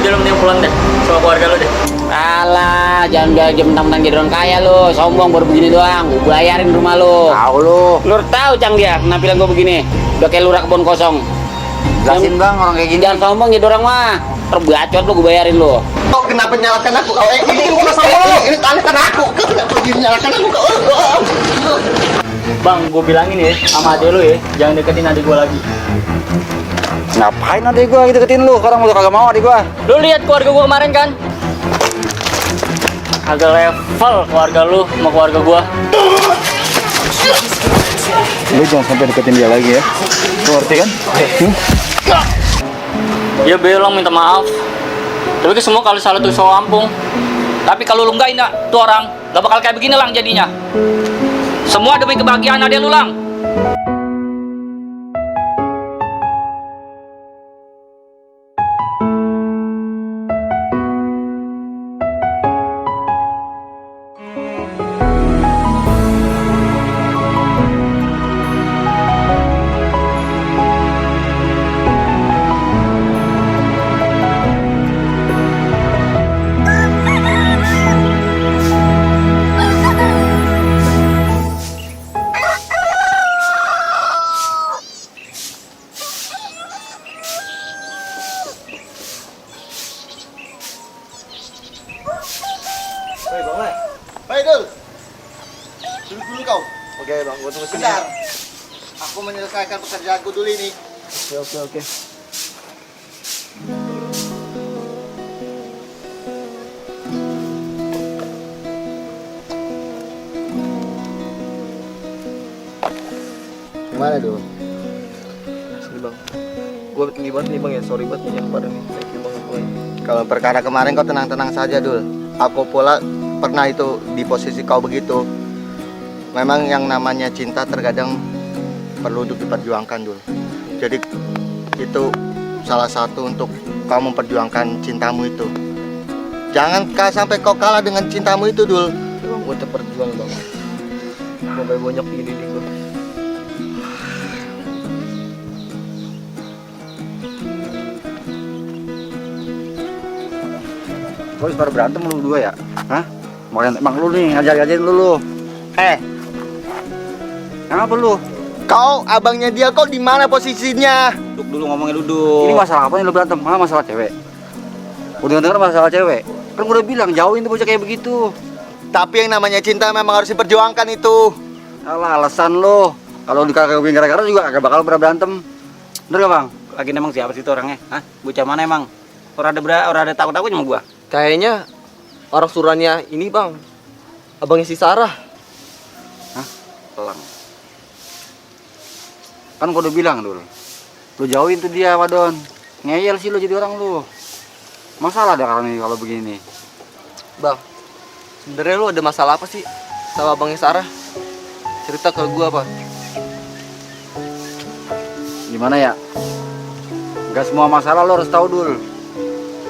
udah lu mending pulang deh sama keluarga lu deh. Alah, jangan bilang mentang-mentang jadi orang kaya lu, sombong baru begini doang. Gue bayarin rumah lu. Tahu lu. Lu tahu Cang dia penampilan gue begini. Udah kayak lurah kebun kosong. Jelasin bang orang kayak gini. Jangan sombong jadi orang mah. Terbacot lu, gue bayarin lu. Kau kenapa nyalakan aku? Ini bukan sama lo. Ini talikan aku. Kau kenapa nyalakan aku? Bang, gue bilangin ya sama adek lu ya, jangan deketin adik gue lagi. Ngapain adek gua gitu deketin lu? Sekarang lu kagak mau adek gua. Lu lihat keluarga gue kemarin kan? Agak level keluarga lu sama keluarga gue. Lu jangan sampai deketin dia lagi ya. Lu ngerti kan? Ya belong minta maaf. Tapi ke semua kalau salah tuh soal ampung. Tapi kalau lu enggak indah tuh orang, gak bakal kayak begini lang jadinya. Semua demi kebahagiaan adek lu lang. Baik Dul. Duduk dulu kau. Oke bang, gua tunggu sini. Bentar. Aku menyelesaikan pekerjaanku dulu ini. Oke. Gimana Dul? Sini bang. Gua tinggi banget nih bang ya, sorry banget nih yang pada nih. Thank you banget bang. Kalau perkara kemarin kau tenang-tenang saja Dul. Aku pula pernah itu di posisi kau begitu. Memang yang namanya cinta terkadang perlu untuk diperjuangkan Dul. Jadi itu salah satu untuk kau memperjuangkan cintamu itu. Jangan sampai kau kalah dengan cintamu itu Dul. Bang, gua tetap berjuang bang. Sampai banyak gini nih gua. Kau pada berantem lu dua ya? Hah? Makanya emang lu nih ngajar-ngajarin lu. Kenapa lu? Kau abangnya dia, kau di mana posisinya? Duduk dulu ngomongnya duduk. Ini masalah apa nih lu berantem? Masalah cewek. Udah denger masalah cewek. Kan gua udah bilang jauhin tuh bocah kayak begitu. Tapi yang namanya cinta memang harus diperjuangkan itu. Alah alasan lu. Kalau dikagak gara-gara juga agak bakal pernah berantem. Bener gak bang? Lagi emang siapa sih itu orangnya? Hah? Bocah mana emang? Orang ada takut-takut sama gua. Kayaknya orang suruhannya ini bang, abangnya si Sarah. Hah? Pelang. Kan gua udah bilang dulu. Lu jauhin tuh dia, Wadon. Ngeyel sih lu jadi orang lu. Masalah ada karena ini kalau begini. Bang, sebenarnya lu ada masalah apa sih sama abangnya Sarah? Cerita ke gua apa? Gimana ya? Gak semua masalah lo harus tahu dulu.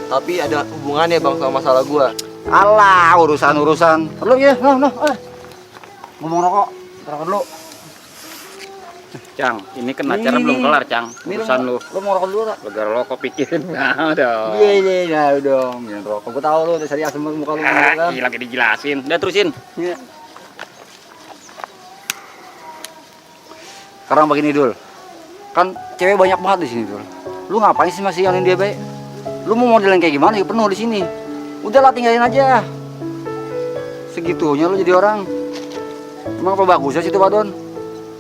Tapi ada hubungannya bang sama masalah gua. Alah, urusan-urusan. Lu ya, ngomong rokok, rokok dulu. Cang, ini kan acara belum kelar, Cang. Urusan lu. Lu mau rokok dulu, tak? Gara rokok pikirin nah dong. Iya, nah dong. Jangan rokok. Gua tahu lu dari asam muka lu. Ah, lagi dijelasin. Udah terusin. Iya. Sekarang begini dul. Kan cewek banyak banget di sini dul. Lu ngapain sih masih yang dia baik? Lu mau modelin kayak gimana? Ya penuh di sini. Udahlah tinggalin aja. Segitunya lu jadi orang. Emang apa bagusnya sih itu Wadon?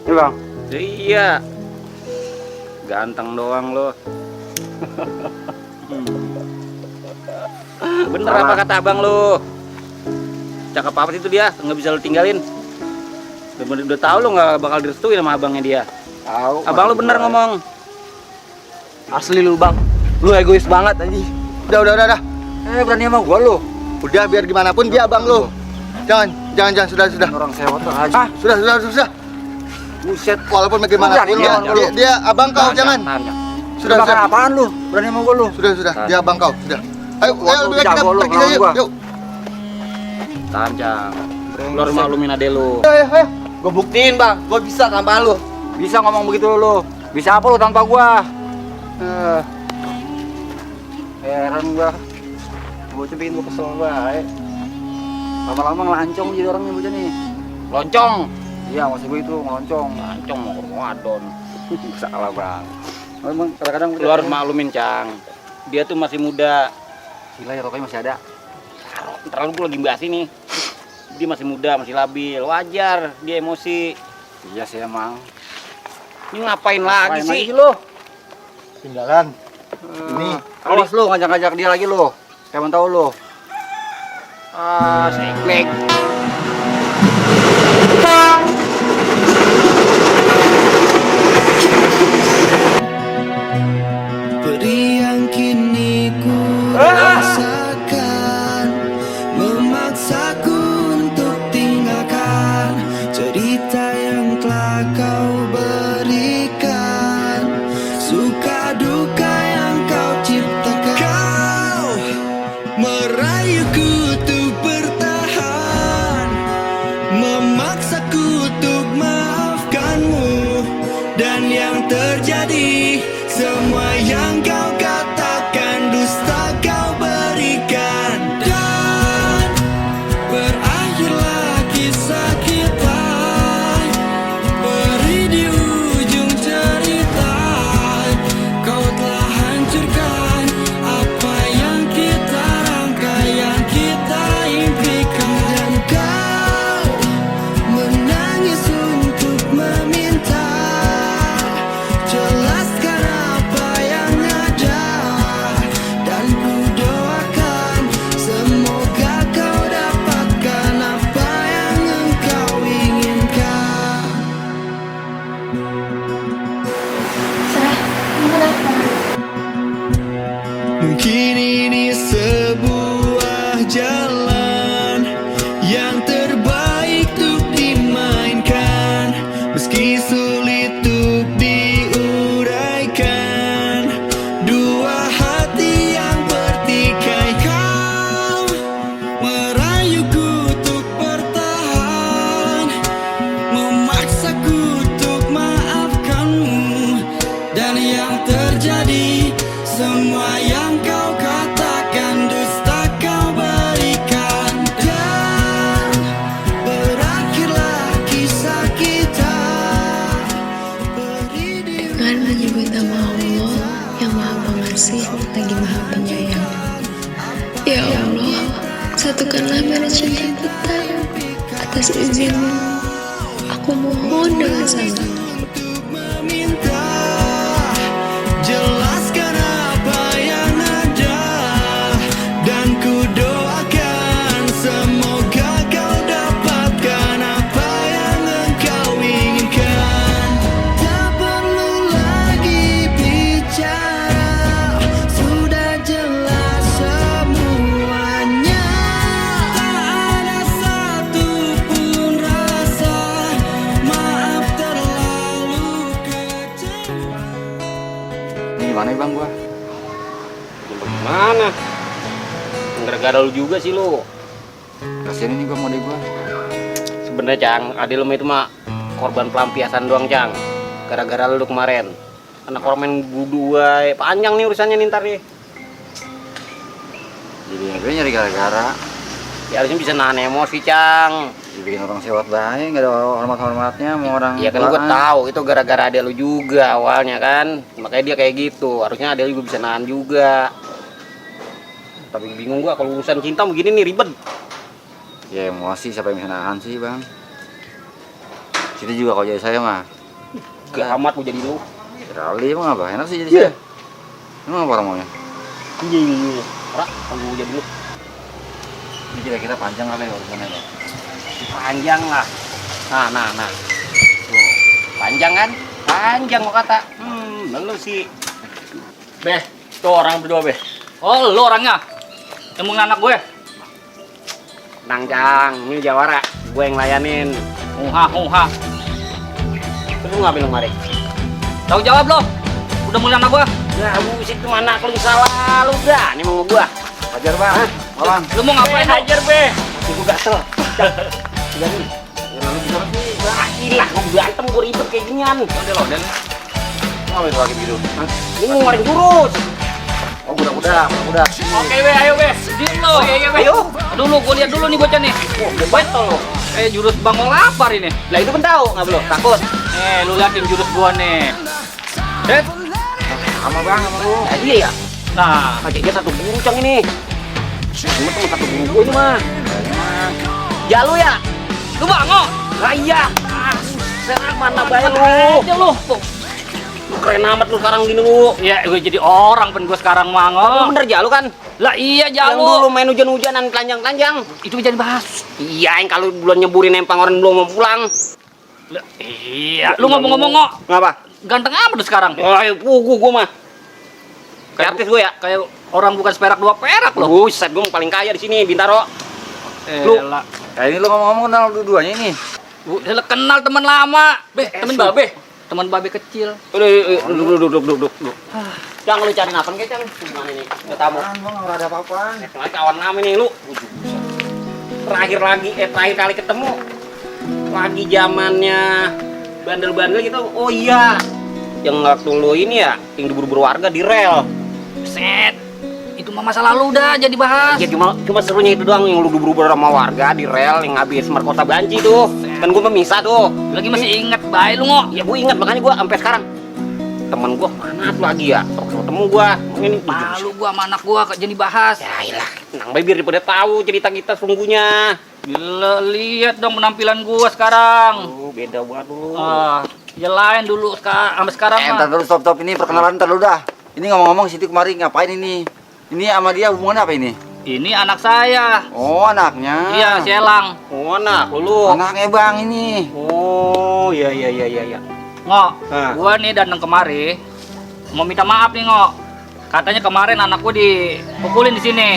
Iya bang. Iya. Ganteng doang lo. Bener apa kata abang lo? Cakep apa sih itu dia? Nggak bisa lo tinggalin. Udah tahu lo nggak bakal direstuin sama abangnya dia. Tahu. Abang lo bener ngomong. Asli lu bang, lu egois banget anjing. Udah. Berani sama gua lu. Udah biar gimana pun dia abang lu. Jangan, sudah. Orang sewot aja. Sudah. Buset. Walaupun bagaimana pun dia abang kau, jangan. Sudah. Apaan lu? Berani sama gua lu. Sudah. Dia abang kau, sudah. Ayo, Waduh, kita jago lu, pergi aja, gua. yuk. Tahan, Cang. Lo harus maklumin ade lo. Ayo. Gua buktiin bang, gua bisa tanpa lu. Bisa ngomong begitu lu. Bisa apa lu tanpa gua? Heran gua. Bocah bikin gua kesel banget. Lama-lama ngelancong jadi orangnya bocah nih. Loncong. Iya, maksud gua itu ngelancong. Loncong mau ke rumah adon. Salah bang. Emang kadang-kadang Lu harus maklumin, Cang. Dia tuh masih muda. gila ya rokoknya masih ada. Terlalu gue lagi bahas ini. Dia masih muda, masih labil. Wajar dia emosi. Iya sih emang. Ini ngapain lagi Main sih? lagi lo. Tinggalan. Ini Awas lu ngajak-ngajak dia lagi lo. Kayak tahu lo. Seklek. Peri yang kini ku rasakan memaksaku untuk tinggalkan cerita yang telah kau berikan, suka duka yang kau ciptakan. Kau merayuku untuk bertahan, memaksaku untuk maafkanmu, dan yang terjadi semua yang kau katakan dusta kau berikan. Dan berakhirlah kisah kita, beri di ujung cerita. Kau telah hancurkan apa yang kita rangkai, yang kita impikan. Dan kau menangis untuk meminta, jelaskan apa yang ada, dan ku doakan semoga kau dapatkan apa yang engkau inginkan. Mungkin ini sebuah jalan yang terbaik untuk dimainkan, meski sulit untuk diuraikan. Dua hati yang bertikai, kau merayuku untuk bertahan, memaksaku untuk maafkanmu, dan yang terjadi semua yang kau katakan dusta kau berikan. Dan berakhirlah kisah kita, beri di Dengan menyebut nama Allah yang Maha Pengasih lagi Maha Penyayang. Ya Allah, satukanlah merah cinta kita. Atas izin-Mu, aku mohon dengan sangat. untuk meminta, jelaskan apa yang ada, dan ku doakan semoga kau dapatkan apa yang engkau inginkan. Tak perlu lagi bicara, sudah jelas semuanya. Tak ada satupun rasa maaf terlalu kecewa. Ini gimana bang gua? Gimana? Gara-gara lu juga sih lu. Kasian ini gua mau gua. Sebenarnya, Cang, adil lu itu mah korban pelampiasan doang, Cang. Gara-gara lu kemarin. Anak orang main budu wae. Panjang nih urusannya nih ntar nih. Jadi gue nyari gara-gara. Ya harusnya bisa nahan emosi, Cang. Dibikin orang sewot baik, nggak ada hormat-hormatnya, mau orang. Iya kan gue tahu itu gara-gara ada lu juga awalnya kan. Makanya dia kayak gitu. Harusnya ada juga bisa nahan juga. Tapi bingung gua kalau urusan cinta begini nih ribet. Ya emosi, siapa yang bisa nahan sih bang? Situ juga kalau jadi saya mah. Gak amat mau jadi lu. Kali emang apa? Enak sih jadi saya. Emang apa orang maunya? Iya. Ora, kalau jadi lu Ini kira-kira panjang apa ya urusannya bang? panjang lah. Nah. Tuh, panjang kan? Panjang gua kata. Lu sih. Beh, tuh orang berdua, Beh. Oh, lu orangnya. Yang mau anak gue. Tenang, Cang. Ini Jawara. Gue yang layanin. Huha. Terus lu ngapain lu kemarin? Tahu jawab lo. Udah mulai anak gue. Ya, buset kemana kalau salah lu dah. Ini mau gua. Hajar bang, malam. Lu mau ngapain lo? Hajar, Be. Nanti gua gatel. Jadi, ya lalu bisa sih. Ilah, gua berantem gua ribet kayak ginian. Udah lo, Ngapain itu lagi gitu? Ini mau ngeluarin jurus. Oh, udah. Oke, be, ayo, be. Diem lo. Ayo. Dulu, gua lihat dulu nih bocah nih. Betul lo. Jurus Bangol lapar ini. Lah itu kan tahu nggak belum takut. Lu liatin jurus gua nih. Set. Sama bang, sama lu. Iya ya. Nah, Aja dia satu guru cang ini. Cuma tuh satu guru gua ini mah. Ya lu ya. lu Bango. Lah iya. Serang mana bayar lu? Aja lu. Tuh. Lu keren amat lu sekarang gini lu. Ya, gue jadi orang pen gue sekarang Lu Mango. bener jalu kan? Lah iya Yang dulu jalu. main hujan-hujanan telanjang-telanjang. Itu jadi bahas. Iya, yang kalau bulan nyeburin empang orang belum mau pulang. Lah, iya, lu ngomong-ngomong kok Ngapa? ganteng amat lu sekarang. Oh, ayo pugu gua mah. Kayak artis gua ya. Kayak orang bukan seperak dua perak lo. Buset, gua paling kaya di sini, Bintaro. Lu- Lah, Kayak ini lu ngomong-ngomong kenal dua-duanya ini. kenal teman lama. Temen babe. Teman babe kecil. Udah, duduk. Jangan lu cari nafas kayak gimana ini? Ada tamu. Bang, nggak ada apa-apa. Soalnya kawan lama nih lu. Terakhir kali ketemu. Lagi zamannya bandel-bandel gitu. Oh iya. Yang waktu lu ini ya, yang diburu-buru warga di rel. Set. Itu mah masa lalu udah jadi bahas. Ya cuma serunya itu doang yang lu diburu-buru sama warga di rel yang habis Markota Banci tuh. Kan gua memisah tuh. Lagi masih inget bae lu ngok. Ya gua ingat makanya gua sampai sekarang. Temen gua mana tuh lagi ya? Ketemu gua. Ini Malu gua sama anak gua jadi bahas. ya iyalah, nang biar daripada tahu cerita kita sungguhnya. Gila, lihat dong penampilan gua sekarang. Oh, beda banget lu. Ya lain dulu sampai sekarang mah. Ntar dulu stop ini perkenalan ntar dulu dah. Ini ngomong-ngomong Siti kemarin ngapain ini? Ini sama dia hubungannya apa ini? Ini anak saya. Oh, anaknya. Iya, si Elang. Oh, anak lu. Anaknya bang ini. Oh, iya. Ngok, Hah. gua nih datang kemari mau minta maaf nih Ngok. Katanya kemarin anak gua dipukulin di sini.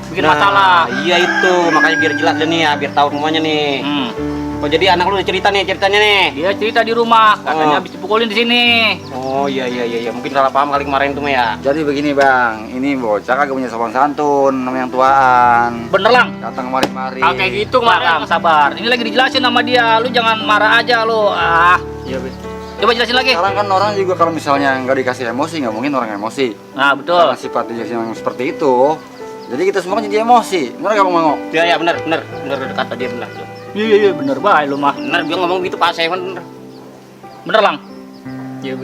Bikin masalah. Iya itu, makanya biar jelas deh nih ya, biar tahu semuanya nih. Oh, jadi anak lu udah cerita nih ceritanya nih. Dia cerita di rumah, katanya Oh. habis dipukulin di sini. Oh, iya. Mungkin salah paham kali kemarin tuh ya. Jadi begini bang, ini bocah kagak punya sopan santun sama yang tuaan. Bener Lang? Datang kemari-mari. Kalau kayak gitu Lang, sabar. Ini lagi dijelasin sama dia, lu jangan marah aja lu. Iya, Be. Coba jelasin lagi. Sekarang kan orang juga kalau misalnya nggak dikasih emosi, nggak mungkin orang emosi. Nah, betul. Karena sifat dia yang seperti itu. Jadi kita semua kan jadi emosi. Bener gak Bang Mango? Iya, benar kata dia benar. Iya, bener baik lu mah. Benar dia ngomong gitu Pak Seven bener. Bener Lang? Iya,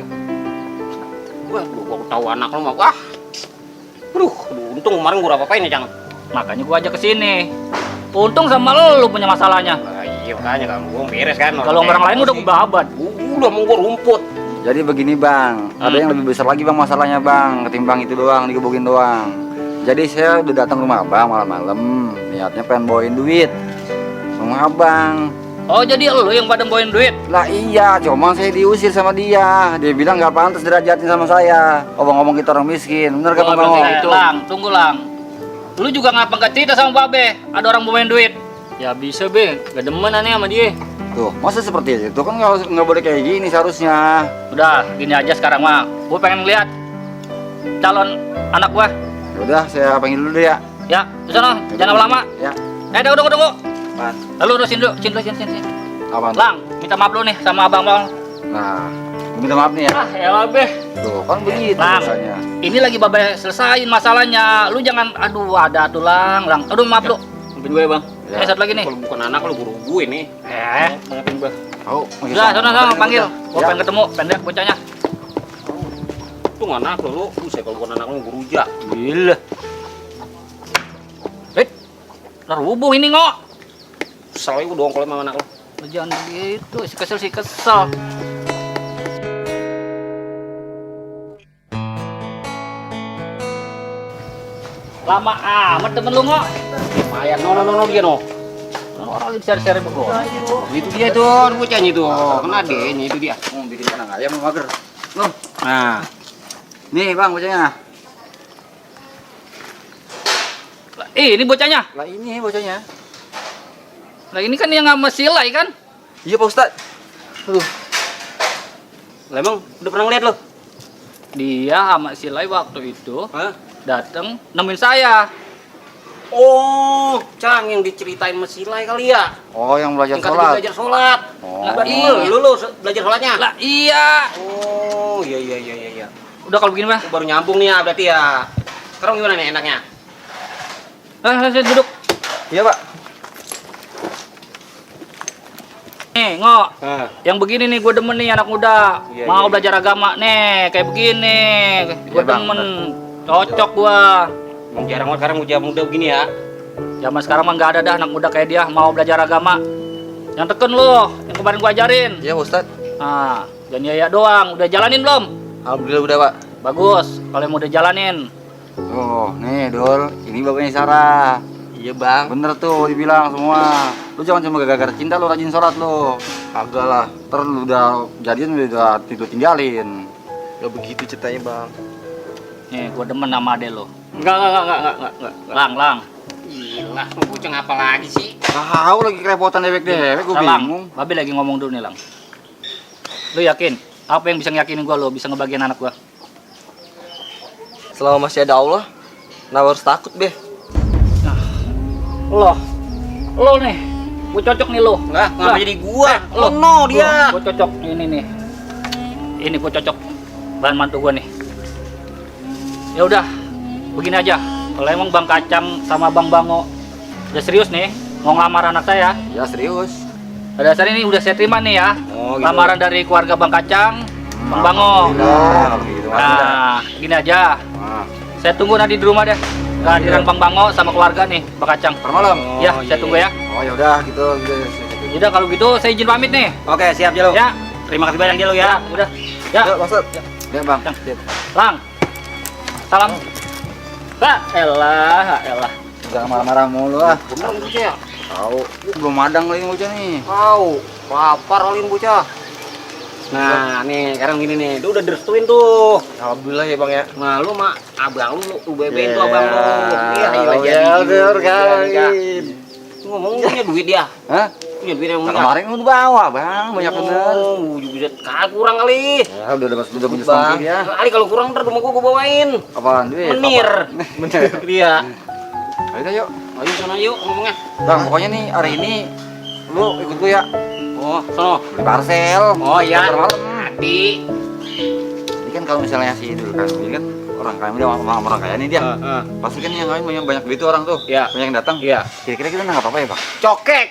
Wah, gua tahu anak lu mah. Wah. Aduh, untung kemarin gua apa-apain ya, Cang. Makanya gua ajak ke sini. Untung sama lu punya masalahnya. Iya, makanya kan gua beres kan. Kalau orang lain udah babat. Udah mau gua rumput. Jadi begini bang, ada yang lebih besar lagi bang masalahnya bang, ketimbang itu doang, digebukin doang. Jadi saya udah datang ke rumah abang malam-malam, niatnya pengen bawain duit sama abang. Oh, jadi lu yang pada bawain duit? Lah iya, cuma saya diusir sama dia. Dia bilang nggak pantas derajatin sama saya. Ngomong-ngomong kita orang miskin, bener gak bang Mango? Itu Lang, tunggu Lang. Lu juga ngapa nggak cerita sama Babe? Ada orang bawain duit? Ya bisa Be, gak demen aneh sama dia. Tuh, masa seperti itu kan nggak boleh kayak gini seharusnya. Udah, gini aja sekarang mah. Gue pengen lihat calon anak gua. Udah, saya panggil dulu deh ya. Ya, di sana, jangan lama-lama. Ya. Tunggu. Mas, Lalu udah sini. apaan? Lang, minta maaf lu nih sama abang bang. Nah, minta maaf nih ya. Ya Be. Tuh, kan begitu Lang, rasanya. ini lagi Babe selesain masalahnya. Lu jangan, aduh ada tuh Lang. Aduh maaf lu. Maafin gue ya, Bang. Ya. Satu lagi nih. Kalau bukan anak lu guru gue nih. Maafin gue. Oh, Udah, sana panggil. Gua Ya. pengen ketemu, pendek bocahnya. Itu nggak anak lu. Buset, kalau bukan anak lu guru jak. Gila. Rubuh ini ngok. Kesel gue doang kalau sama anak lu. Jangan begitu, si kesel. Lama amat temen lu ngok. Lumayan, no dia no. Orang lagi cari-cari begol. Itu dia tuh, bocahnya itu. Kan adeknya itu dia. Mau bikin kandang ayam mager. Loh, Nah, nih bang bocahnya. Ini bocahnya. Lah ini bocahnya. Nah ini kan yang sama Silai kan? Iya Pak Ustad. lah emang udah pernah ngeliat lo? Dia sama Silai waktu itu Hah? datang nemuin saya. Oh, Cang yang diceritain Mesilai kali ya? Oh, yang belajar Yang katanya sholat. belajar sholat. Oh. Lah, berarti Iya. lu belajar sholatnya? Lah iya. Oh, iya. Udah kalau begini mah. Baru nyambung nih ya berarti ya. Sekarang gimana nih enaknya? Saya duduk. Iya, Pak. Nih, Ngok. Nah, Yang begini nih gue demen nih anak muda. Iya, Mau iya. belajar agama nih, kayak begini. Gue Iya, Bang, demen. Cocok gua. jarang banget sekarang udah muda begini ya. Zaman sekarang mah nggak ada dah anak muda kayak dia mau belajar agama. Yang teken lo, yang kemarin gua ajarin. Iya, Pak Ustadz. Nah, jangan ya doang. Udah jalanin belum? Alhamdulillah udah, Pak. Bagus. Kalau yang udah jalanin. Oh, nih Dul, ini bapaknya Sarah. Iya, Bang. Bener tuh dibilang semua. Lu jangan cuma gara-gara cinta lu rajin sholat lu. Agak lah. Ntar lu udah jadian udah tidur tinggalin. Gak begitu ceritanya, Bang. Nih, gua demen sama ade lo. Enggak. Lang. Gila, bocah ngapa lagi sih? Tahu lagi kerepotan dewek-dewek, gue Lang, bingung. Babe lagi ngomong dulu nih, Lang. Lu yakin? Apa yang bisa ngeyakinin gua lo bisa ngebagian anak gua? Selama masih ada Allah, nah harus takut, Be. Lo nih. Gua cocok nih lo. Enggak, ngapa jadi gua? Lo No dia. Gua cocok ini nih. Ini gua cocok. Bahan mantu gua nih. Ya udah, begini aja. Kalau emang Bang Kacang sama Bang Bango udah serius nih mau ngelamar anak saya, Ya serius. pada dasar ini udah saya terima nih ya. Oh, gitu. Lamaran dari keluarga Bang Kacang, Bang Bango. Alhamdulillah, kalau gitu. Nah, gini aja. Nah, Saya tunggu nanti di rumah deh. Kehadiran Bang Bango sama keluarga nih, Bang Kacang. ntar malam. Ya, saya tunggu ya. Oh ya udah gitu. Udah kalau gitu saya izin pamit nih. Oke, siap Jalo. Ya, Terima kasih banyak Jalo ya. udah. Ya, Ya, Pak Ustadz. Ya bang. Kacang. Lang. Salam. Elah. Jangan marah-marah mulu ah. Bener bocah ya? Tahu. Belum madang lagi bocah nih. Tahu, lapar olin bocah. Nah, nih sekarang gini nih, dia udah direstuin tuh. Alhamdulillah ya, Bang ya. Nah, lu mah abang lu, UBB itu Yeah. abang lu. Iya, Oh, jadi. ya, udah, Iya, kawin. ngomong punya duit dia. Hah? Punya duit yang Nah, kemarin lu bawa bang, banyak bener. Oh, bisa kurang kali. Ya udah punya Bang. songkir ya. Kali kalau kurang ntar rumah gua bawain. Apaan duit? Menir. Bener. Dia. Ayo yuk. Ayo sana yuk ngomongnya. Bang, pokoknya nih hari ini lu ikut gue ya. Oh, sono. Beli parcel. Oh iya. Ntar malam. Hati. Ini kan kalau misalnya si dulu kan, ini kan orang kaya dia orang kaya nih dia. Pasti kan yang kawin banyak duit tuh orang tuh. Iya. Banyak yang datang. Iya. Kira-kira kita nggak apa-apa ya bang? Cokek.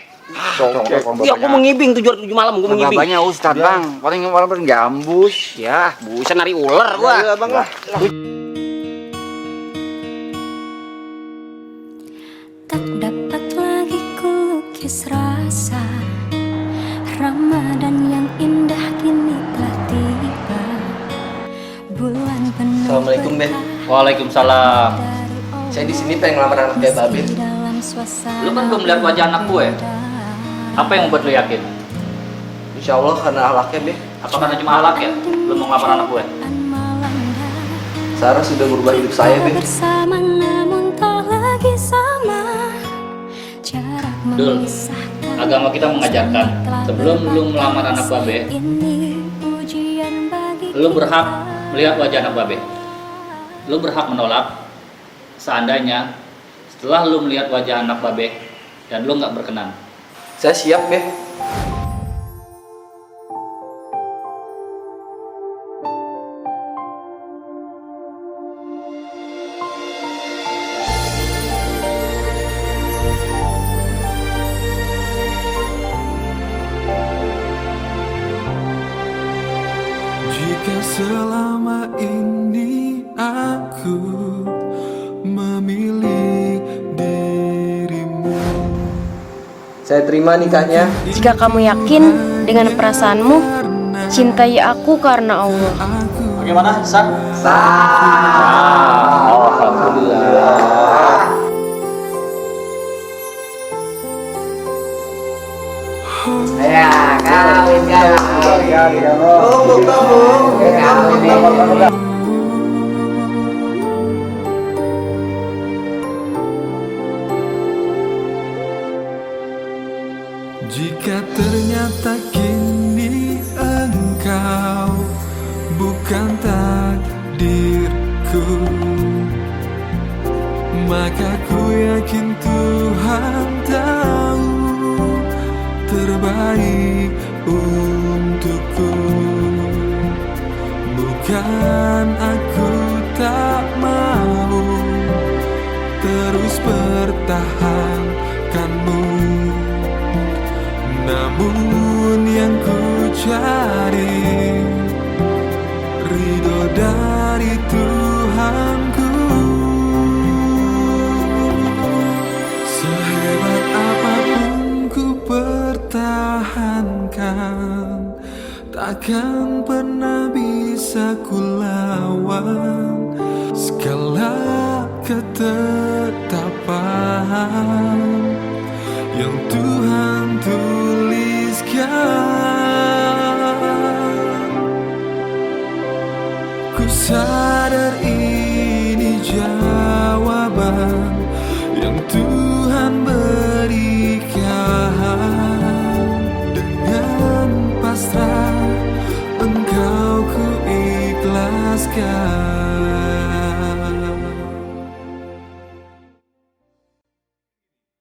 Iya, gua mau ngibing 7 malam gua mau ngibing. Banyak ustad bang. Paling gambus. Ya, buset nari ular gua. Iya, Bang lah. Tak dapat lagi kulukis rasa Ramadan yang indah kini telah tiba Bulan penuh Assalamualaikum, Be. Waalaikumsalam. Saya di sini pengen ngelamar anak kayak Babe. Lu kan belum lihat wajah anak gue. Apa yang membuat lu yakin? Insya Allah karena alaknya, Be. Apa karena cuma alak ya? Lu mau ngelamar anak gue? Sarah sudah merubah hidup saya, Be. Bersama namun tak lagi sama Jarak Dul, memisahkan agama kita mengajarkan sebelum lu melamar anak babe, ini ujian bagi lu berhak melihat wajah anak babe. Lu berhak menolak seandainya setelah lu melihat wajah anak babe dan lu nggak berkenan. Saya siap, Be. Jika selama ini aku memilih dirimu. Saya terima nikahnya. Jika kamu yakin dengan perasaanmu, cintai aku karena Allah. Bagaimana, San? Ya, kawin. Jika ternyata kini engkau bukan takdirku, maka ku yakin Tuhan tahu terbaik untukku. Bukan aku tak mau terus pertahankanmu. Namun yang ku cari ridho dari Tuhanku. Sehebat apapun ku pertahankan, takkan pernah bisa ku lawan segala ketetapan yang Tuhan tuliskan. Ku